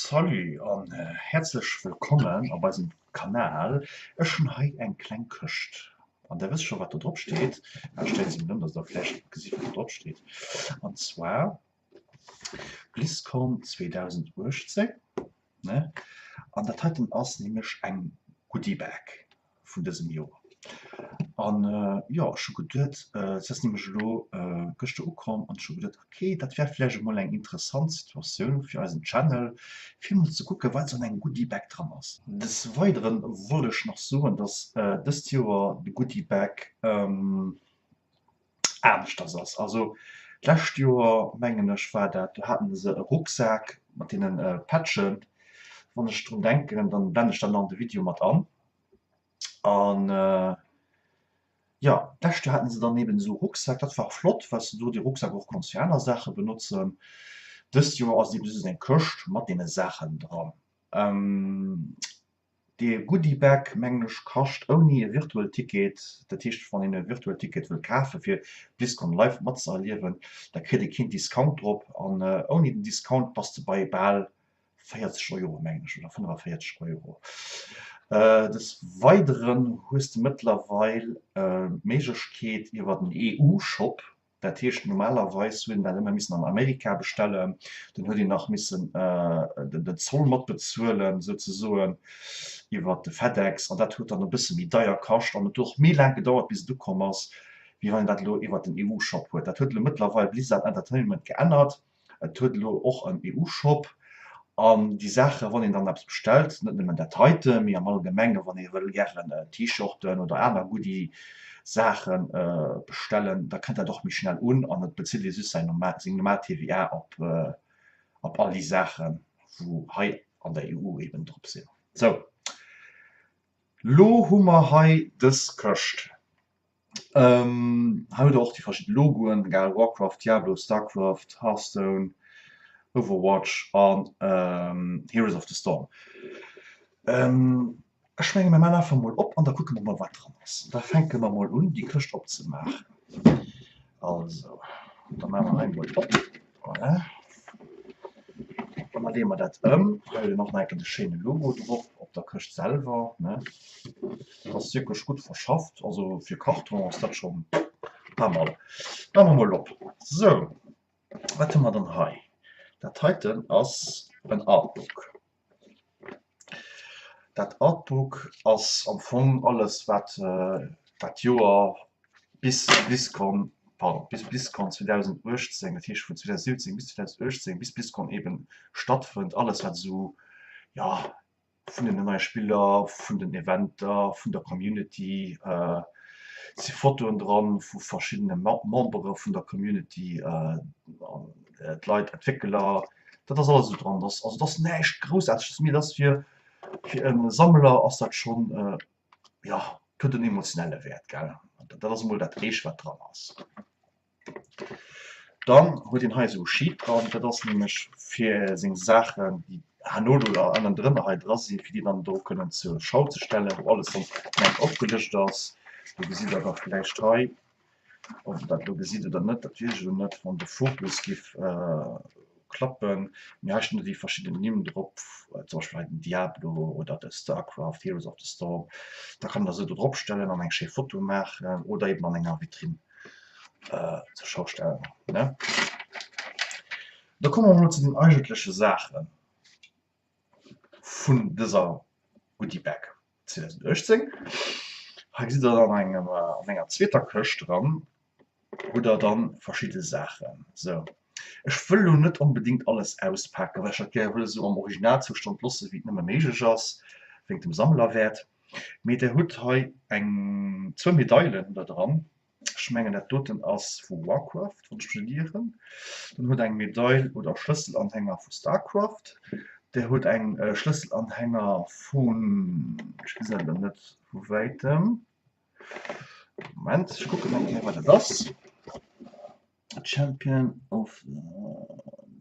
Salut an häerzlech wëllkommen op eisem Kanal. Ech hunn hei eng kleng Këscht an der wësst scho wat do drop steet. Ech stellen se mol ëm, dass der vläicht gesitt wat do drop steet. An zwar BlizzCon 2018 ne? An dat heiten ass nämlech eng Goodiebag vun dësem Joer. An jo, ech hu geduet, se ass nämlech elo gëschter ukomm an ech hu geduet, ok, dat wär vläicht emol eng interessant Situatioun fir eisen Channel, fir emol ze kucken, wat esou an engem Goodiebag dran ass. Des Weidere wollt ech nach soen, dass dëst Joer de Goodiebag aneschters ass. Also d'lescht Joer, mengen ech, war dat, do haten se e Rucksak mat deene Patchen. Wann ech drun denken, dann blenden ech dat nach an de Video mat an. An jo, d'lescht Joer haten se dann eben esou e Rucksak, dat war flott, well s de do dee Rucksak och konns fir aner Saache benotzen. Dëst Joer ass et eben just eng Këscht mat deene Saachen dran. Dee Goodiebag mengen ech kascht ouni e Virtual Ticket, dat heescht wann een e Virtual Ticket wëll kafe fir BlizzCon live matzëerliewen, da kritt ee keen Discount drop an ouni den Discount bass de bei bal 40 Euro mengen ech oder 45 Euro. Des Weideren hues de mëttlerweil d'Méiglechkeet iwwer den EU-Shop Dat heescht, normalerweis huet een dat ëmmer missen an Amerika bestellen, dann huet een nach missen den Zoll mat bezuelen, souzesoen, iwwert de FedEx, an dat huet dann e bësse méi deier kascht an et huet och méi laang gedauert, bis et ukomm ass, wéi wann een dat elo iwwert den EU-Shop huet. Dat huet elo mëttlerweil Blizzard Entertainment geännert. Et huet elo och en EU-Shop an déi Saachen, wann een dann eppes bestellt, net nëmmen dat heite, mee am Allgemenge wann ee wëll gären T-Shirten oder aner Goodie-Saache bestellen, da kënnt dat och méi schnell un an et bezilt ee just säin normal, seng normal TVA op op all déi Saachen, wou hei an der EU eben drop sinn. Sou, lo hu mer hei dës Këscht. Hei hutt der och déi verschidden Logoen, egal Warcraft, Diablo, Starcraft, Hearthstone, Overwatch an Heroes of the Storm. Ech menge mir maachen einfach mol op an da kucke mer mol wat dran ass. Da fänke mer mol un déi Këscht opzemaachen. Also da maache mer hei mol op, voilà. An da leeë mer dat ëm. Hei hutt een och nach eng Kéier de schéine Logo drop op der Këscht selwer, ne. Dat ass wierklech gutt verschafft, also fir Karton ass dat schonn pas mal. Maache mer mol op. Sou, wat hu mer dann hei? Dat heiten ass en Artbook. Dat Artbook ass am Fong alles wat dat Joer bis BlizzCon, pardon, bis BlizzCon 2018, dat heescht vun 2017 bis 2018, bis BlizzCon eben stattfënnt, alles wat esou, jo, vun den neie Spiller, vun den Eventer, vun der Community. Et si Fotoen dran vu verschiddene Membere vun der Community, d'Leit, Entwéckler, dat ass alles esou dran. Dat ass, also dat ass näischt Groussaarteges, mee dat ass fir fir e Sammler ass dat schonn, jo, et huet en emotionelle Wäert, gell. Dat ass emol dat éischt wat dran ass. Dann huet een hei esou e Sheet dran, dat ass nämlech fir seng Saachen, déi herno do ënnendrënner hei dra sinn, fir déi dann do kënnen zur Schau ze stellen, wou alles dann enk opgelëscht ass. Do gesitt Der da vläicht hei, ob Der dat elo gesitt oder net, dat weess ech elo net, wann de Fokus giff klappen, mee hei stinn do déi verschidden Nimm drop, zum Beispill hei den Diablo oder de Starcraft, Heroes of the Storm. Da kann een der se do dropstellen an eng schéi Foto maachen oder eben an enger Vitrinn. zur Schau stellen. Ne? Da komme mer elo zu den eigentleche Saache vun dëser Goodie Bag 2018. Hei gesitt der dann an enger zweeter Këscht dran, hutt der dann verschidde Saachen. Sou, ech wëll elo net onbedéngt alles auspaken, well ech dat gär wëll esou am Originalzoustand loosse wéi et nëmme méiglech ass, wéingt dem Sammlerwäert. Mee der hutt hei eng zwou Medailen hutt der dran. Ech mengen dat doten ass vu Warcraft, wann ech mech net ieren. Dann hutt der eng Medail oder Schlësselanhänger vu Starcraft. Der hutt eng Schlësselanhänger vun, ech gesinn dat elo net vu wäitem, Moment ech kucken eng Kéier wat dat ass. Champion of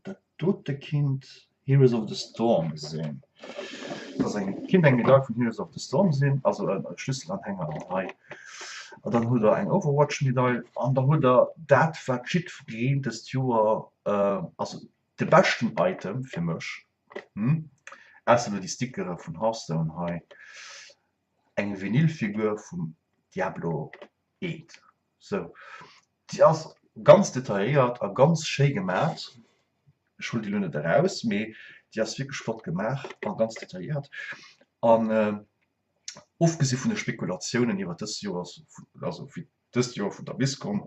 dat dote kinnt Heroes of the Storm sinn. Dat ass eng, kinnt eng Medail vun Heroes of the Storm sinn, also e Schlüsselanhänger an hei. An dann hutt der eng Overwatch Medail an da hutt der dat wat jiddwereen dëst Joer, also de beschten Item fir mech. Hm? Ausser elo déi Stickere vun Hearthstone hei. Eng Vinylfigur vum Diablo 1. Sou, déi ass ganz detailléiert a ganz schéi gemat. Ech huelen déi elo net eraus, mee déi ass wierklech flott gemaach a ganz detailléiert. An ofgesi vun de Spekulatiounen iwwer dës Joer, also fir dëst Joer vun der BlizzCon,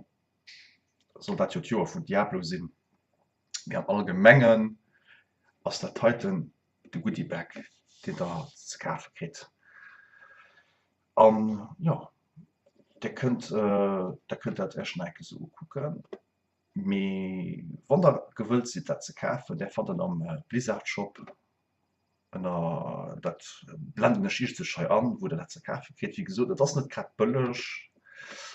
soll dat jo d'Joer vun Diablo sinn. Mee am Allgemengen ass dat heiten de Goodie Bag, deen der ze kafe kritt. An jo, der kënnt, der kënnt dat Iech nach eng Kéier esou ukucken. Mee wann der gewëllt sidd dat ze kafen, där fannt en am Blizzard Shop. Ënner dat blenden ech iech sech hei an, wou der dat ze kafe kritt. Wéi gesot, et ass net grad bëlleg,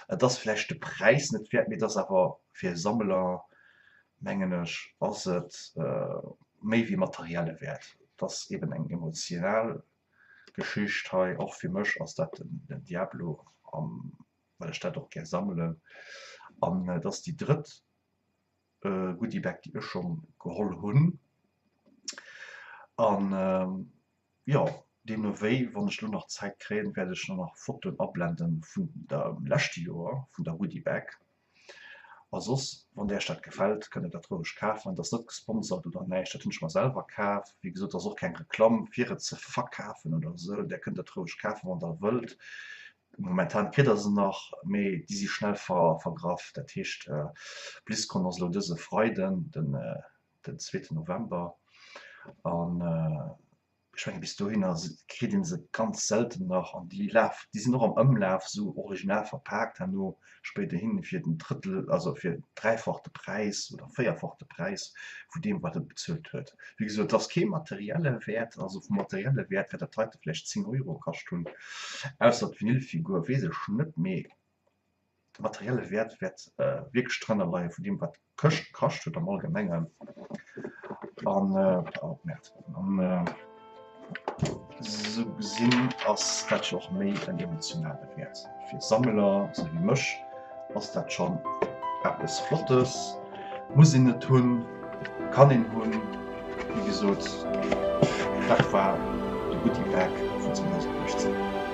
et ass vläicht de Präis net wäert, mee et ass awer fir e Sammler, mengen ech, ass et méi wéi materielle Wäert. Et ass eben eng emotional Geschicht hei. Och fir mech ass dat den Diablo, well ech dat och gär sammelen. An et ass déi drëtt Goodiebag déi ech schonn geholl hunn an jo deemno wéi wann ech lo nach Zäit kréien wäert ech lo nach Fotoen ablenden vun dem leschte Joer vun der Goodiebag a soss wann Iech dat gefält kënnt der dat roueg kafen. Et ass net gesponsert oder näischt, dat hunn ech mer selwer kaf. Wéi gesot ass och keng Reklamm fir et ze verkafen oder esou, där kënnt dat roueg kafen wann der wëllt. Momentan kritt der se nach, mee déi si schnell vergraff. Dat heescht, BlizzCon ass elo dëse Freiden, den zweeten November, an ech menge bis dohinner kritt ee se ganz selten nach. An déi laf, déi sinn och am Ëmlaf, esou original verpaakt herno spéiderhin fir den Drëttel, also fir dräifachte Präis oder véierfachte Präis vu deem, wat e bezuelt huet. Wéi gesot, et ass kee materielle Wäert, also vum materielle Wäert wäert dat heite vläicht 10 Euro kascht hunn, ausser d'Vinylfigur weess ech net, mee de materielle Wäert wäert wierklech drënner leie vun deem, wat d'Këscht kascht huet am Allgemengen. An, oh Merde, an esou gesinn ass dat jo och méi en emotionale Wäert. Fir Sammler esou wéi mech ass dat schonn eppes Flottes. Muss een net hunn, kann een hunn. Wéi gesot, dat war de Goodie Bag vun 2018.